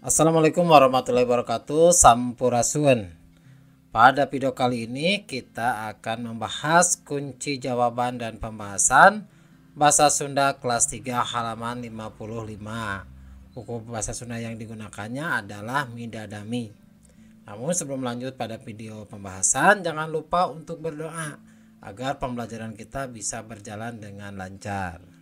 Assalamualaikum warahmatullahi wabarakatuh. Sampurasun. Pada video kali ini kita akan membahas kunci jawaban dan pembahasan Bahasa Sunda kelas 3 halaman 55. Buku Bahasa Sunda yang digunakannya adalah Midadami. Namun sebelum lanjut pada video pembahasan, jangan lupa untuk berdoa agar pembelajaran kita bisa berjalan dengan lancar.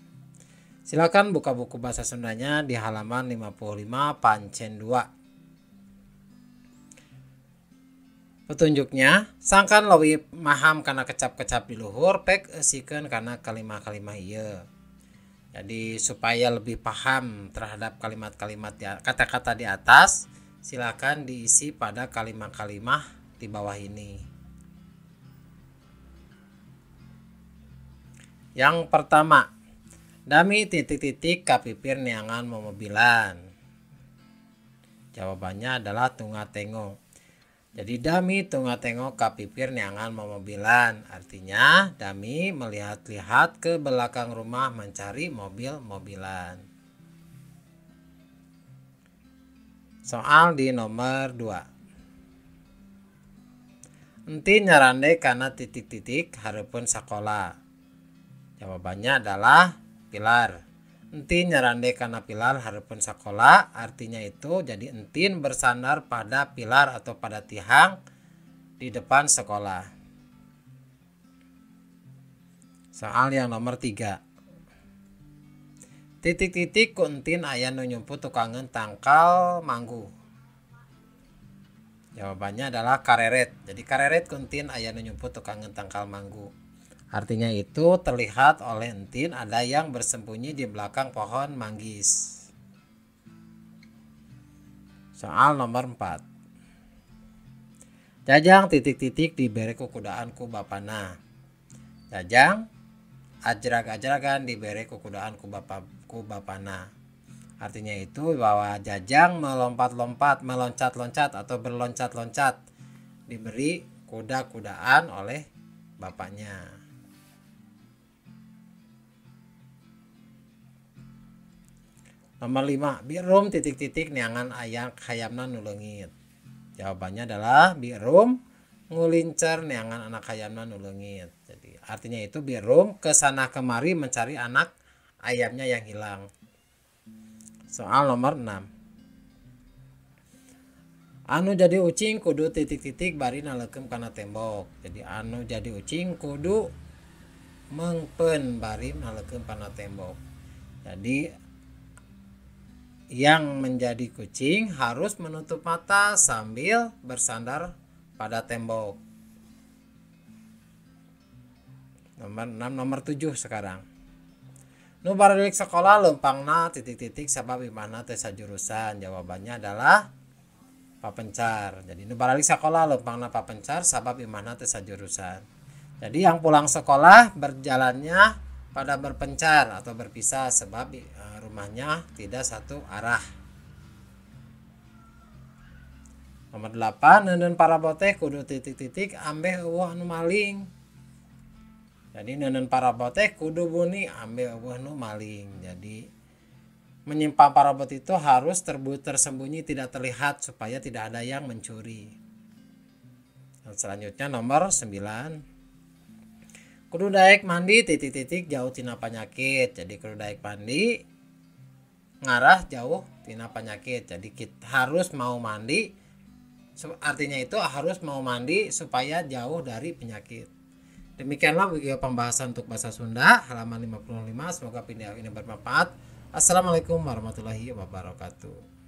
Silakan buka buku Bahasa Sundanya di halaman 55 pancen 2. Petunjuknya, sangkan leuwih maham kana kecap-kecap di luhur, pek eusikeun kana kalimah-kalimah ieu. Jadi supaya lebih paham terhadap kalimat-kalimat, kata-kata di atas, silakan diisi pada kalimat-kalimah di bawah ini. Yang pertama, Dami titik-titik kapipir neangan momobilan. Jawabannya adalah tunga tengo. Jadi Dami tunga tengo kapipir neangan momobilan. Artinya Dami melihat-lihat ke belakang rumah mencari mobil-mobilan. Soal di nomor 2. Entin nyarande kana titik-titik hareupeun sakola. Jawabannya adalah pilar. Entin nyarande kana pilar hareupeun sakola, artinya itu jadi Entin bersandar pada pilar atau pada tiang di depan sekolah. Soal yang nomor 3. Titik-titik ku Entin aya nu nyumput tukangeun tangkal manggu. Jawabannya adalah kareret. Jadi kareret ku Entin aya nu nyumput tukangeun tangkal manggu. Artinya itu terlihat oleh Entin ada yang bersembunyi di belakang pohon manggis. Soal nomor 4. Jajang titik-titik dibere kukudaan ku bapana. Jajang ajrag-ajragan dibere kukudaan ku bapana. Artinya itu bahwa Jajang melompat-lompat, meloncat-loncat atau berloncat-loncat diberi kuda-kudaan oleh bapaknya. Nomor 5, Birum titik-titik neangan anak hayamna nu leungit. Jawabannya adalah Birum ngulincer neangan anak hayamna nu leungit. Jadi artinya itu Birum kesana kemari mencari anak ayamnya yang hilang. Soal nomor 6. Anu jadi ucing kudu titik-titik bari naleukeum kana tembok. Jadi anu jadi ucing kudu mengpen bari naleukeum kana tembok. Jadi yang menjadi kucing harus menutup mata sambil bersandar pada tembok. Nomor 6, nomor 7 sekarang. Nu baralik sekolah leumpangna titik-titik sabab imahna teu sajurusan. Jawabannya adalah papencar. Jadi nu baralik sekolah leumpangna papencar sabab imahna teu sajurusan. Jadi yang pulang sekolah berjalannya pada berpencar atau berpisah sebab rumahnya tidak satu arah. Nomor 8, neundeun parabot teh kudu titik-titik ambeh euweuh anu maling. Jadi neundeun parabot teh kudu buni ambeh euweuh nu maling. Jadi menyimpan parabot itu harus tersembunyi, tidak terlihat supaya tidak ada yang mencuri. Dan selanjutnya nomor 9. Kudu daek mandi titik-titik jauh tina penyakit. Jadi kudu daek mandi ngarah jauh tina penyakit. Jadi kita harus mau mandi, artinya itu harus mau mandi supaya jauh dari penyakit. Demikianlah video pembahasan untuk Bahasa Sunda halaman 55. Semoga video ini bermanfaat. Assalamualaikum warahmatullahi wabarakatuh.